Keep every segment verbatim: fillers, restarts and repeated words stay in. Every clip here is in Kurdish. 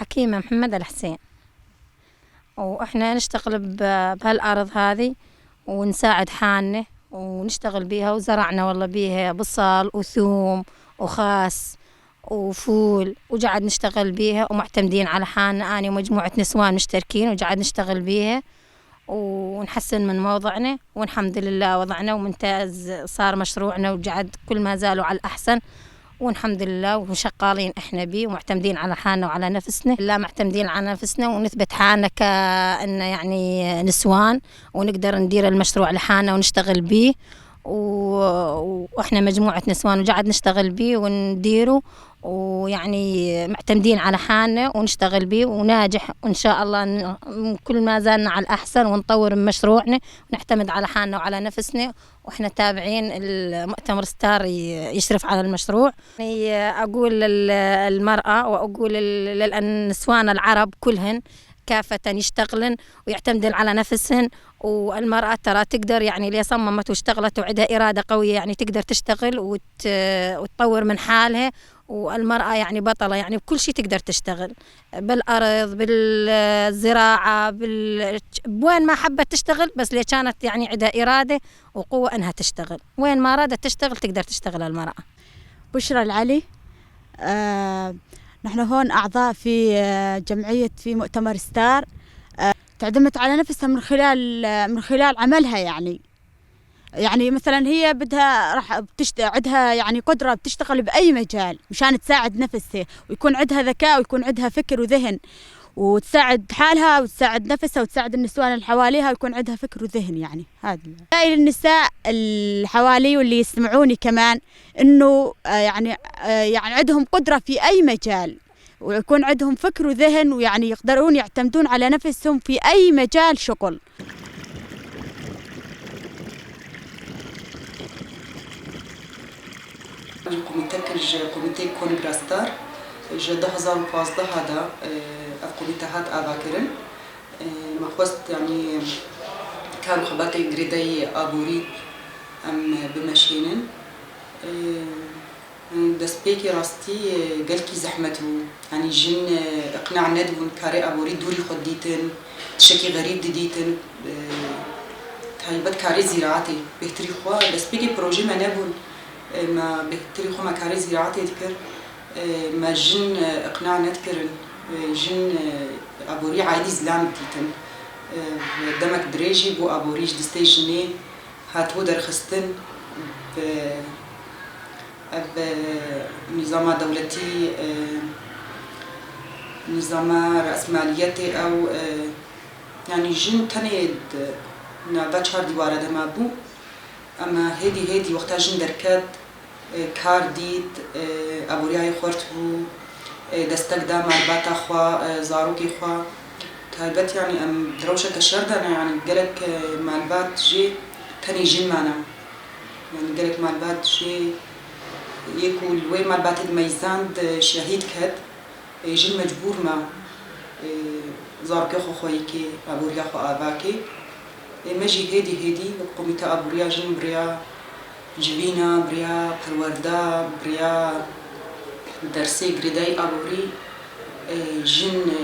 حكيمة محمد الحسين. وإحنا نشتغل ب-، بهالأرض هذه، ونساعد حالنا ونشتغل بيها، وزرعنا والله بيها بصل وثوم وخاس وفول، وقاعد نشتغل بيها ومعتمدين على حالنا، أنا ومجموعة نسوان مشتركين، وقاعد نشتغل بيها ونحسن من موضعنا، والحمد لله وضعنا وممتاز صار مشروعنا، وقاعد كل ما زالوا على الأحسن، والحمد لله، وشغالين إحنا بيه ومعتمدين على حالنا وعلى نفسنا. لا، معتمدين على نفسنا ونثبت حالنا كأن، يعني، نسوان، ونقدر ندير المشروع لحالنا ونشتغل بيه. و-، وإحنا مجموعة نسوان وقاعد نشتغل بيه ونديره، ويعني معتمدين على حالنا ونشتغل بيه وناجح، وإن شاء الله ن-، كل ما زالنا على الأحسن ونطور من مشروعنا ونعتمد على حالنا وعلى نفسنا. وإحنا تابعين المؤتمر ستار ي-، يشرف على المشروع. يعني أقول لل-، للمرأة وأقول لل-، للنسوان العرب كلهن كافة يشتغلن ويعتمدن على نفسهن. والمرأة ترى تقدر، يعني، ليه صممت واشتغلت وعندها إرادة قوية، يعني، تقدر تشتغل وت-، وتطور من حالها. والمرأة، يعني، بطلة، يعني، بكل شي تقدر تشتغل، بالأرض، بالزراعة، بال-، بوين ما حبت تشتغل، بس ليه كانت، يعني، عندها إرادة وقوة إنها تشتغل. وين ما أرادت تشتغل، تقدر تشتغل المرأة. بشرى العلي. آه، نحن هون أعضاء في، آه، جمعية، في مؤتمر ستار. آه، تعتمد على نفسها من خلال، آه، من خلال عملها، يعني. يعني مثلًا هي بدها، راح بتشت-، عندها يعني قدرة بتشتغل بأي مجال مشان تساعد نفسها، ويكون عندها ذكاء، ويكون عندها فكر وذهن، وتساعد حالها، وتساعد نفسها، وتساعد النسوان اللي حواليها، ويكون عندها فكر وذهن، يعني. هذا رسائل النساء اللي حوالي واللي يسمعوني كمان، إنه، آه، يعني، آه، يعني عندهم قدرة في أي مجال، ويكون عندهم فكر وذهن، ويعني يقدرون يعتمدون على نفسهم في أي مجال شغل. Komîte kir ji komîteyê Konî Grastar ji du hezar û pazdeh de, e, ev komîte hat avakirin. E, me xwest, yanî, kar û xebatê girêdayî aborî em bimeşînin. E, Destpêkê rastî, e, gelkî zehmet bû. Yanî jin, e, iqna nedibûn karê aborî dûrî xwe didîtin, tiştekî xerîb didîtin. E, taybet karê zîraetê bêhtirî xwe, destpêkê projê me nebûn. E, me bêhtirî xwe me karê zîraetê dikir. E, me jin, e, iqna nedikirin. E, jin, e, aborî aîdî zilam didîtin. E, demek dirêj jî bû aborî ji destê jinê hatibû derxistin. Bi Ev, e, nîzama dewletî, e, nîzama resmaliyetê ew, e, yanî jin tenê di nava çar dîwara de mabû. Ema hêdî hêdî wexta jin derket, e, kar dît, e, aboriyayê xurt bû, e, destek da malbata xwe, e, zarokê xwe. Taybet, yanî em di rewşeke şer de ne, yanî gelek, e, malbat jê tenê jin mane. Yanî gelek malbat jê yê ku li wê malbatê dimeyzand şehîd ket, ê jin mecbûr me, ê zarokê xwe xweyî kê, aboriya xwe ava kê. Ê me jî hêdî hêdî wek Komîte Aboriya Jin bi rêya civîna, bi rêya perwerda, bi rêya dersê girêdayî aborî, e, jin, e,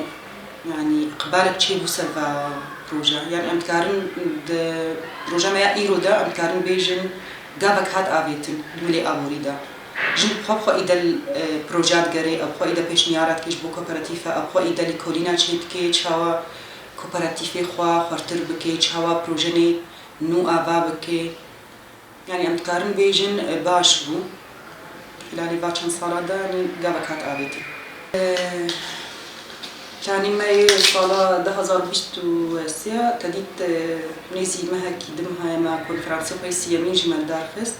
yanî iqbalek çêbû ser va proje. Yanî em dikarin di proje me ya îro de em dikarin bêjin gavek hat avêtin di milê aborî de. Jin bi xwe bi xwe îde, e, proje digere, ew bi xwe îde pêşniyara dike ji bo kooperatîfe, ew bi xwe îde lêkolîna çêdike, çawa kooperatîfê xwe xurtir bike, çawa projenê nû ava bike. Yanî em dikarin bêjin, e, baş bû. Xîlalê va çend sala de, yanî gavek hat avêtin. E, planê me yê sala du hezar bîst û sê ya, te dît, e, nêzî mehekî, du meha ye me konferansê xwe yê sêyemîn jî me li dar xist.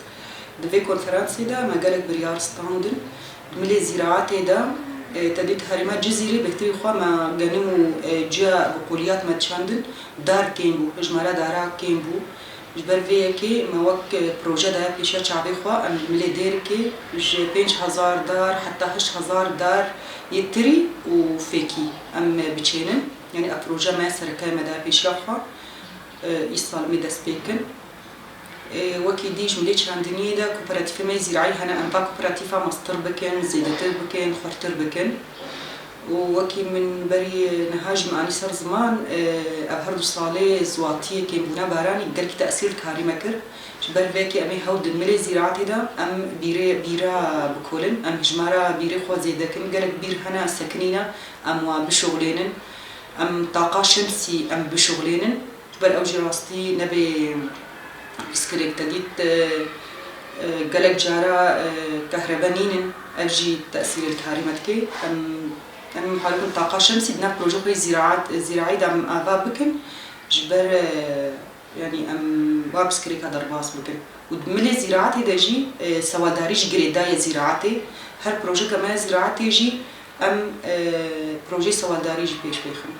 Di vê konferansê de me gelek biryar standin. Di milê zîraetê de, e, te dît herêma Cizîrê bêhtirî xwe me genim û, e, ciya biqoliyat me diçandin, dar kêm bû, hejmara dara kêm bû. Ji ber vê yekê me wek, e, proje daye pêşiya çavê xwe, em li milê Dêrikê ji pênc hezar dar heta heşt hezar dar yê tirî û fêkî em, e, biçênin. Yanî ev proje me sereke me daye pêşiya xwe, e, îsal em ê dest pê kin. E, wekî dî ji milê çandiniyê de kooperatîfê me yê zîraî hene, em va kooperatîfa mestir bikin, zêdetir bikin, xurtir bikin. Û wekî min berî niha jî me anî ser ziman, e, ev her du salê ziwatiyê kêmbûna baranî gelkî tesîr li karî me kir. Ji ber vê yekê em ê hew di milê zîraetê de em bîrê, bîra bikolin, em hijmara bîrê xwe zêde kin, gelek bîr hene sekinîne, em wan bişuxulênin, em taqa şemsî em bişuxulênin. Ji ber ew jî rastî nebê piskirêk te dît, e, e, gelek cara, e, kehrebe nînin, ev jî tesîrê li karî me dike. Em, em muhalifin taqa şemsî di nav proje xwe yê zîraet, zîraî de em ava bikin, ji ber, e, yanî em wa piskirêka derbas bikin. Û di milê zîraetê de jî, e, sewadarî jî girêdayê zîraetê. Her projeke me ya zîraetê jî em, e, projeyê sewadarî jî pêş bêxin.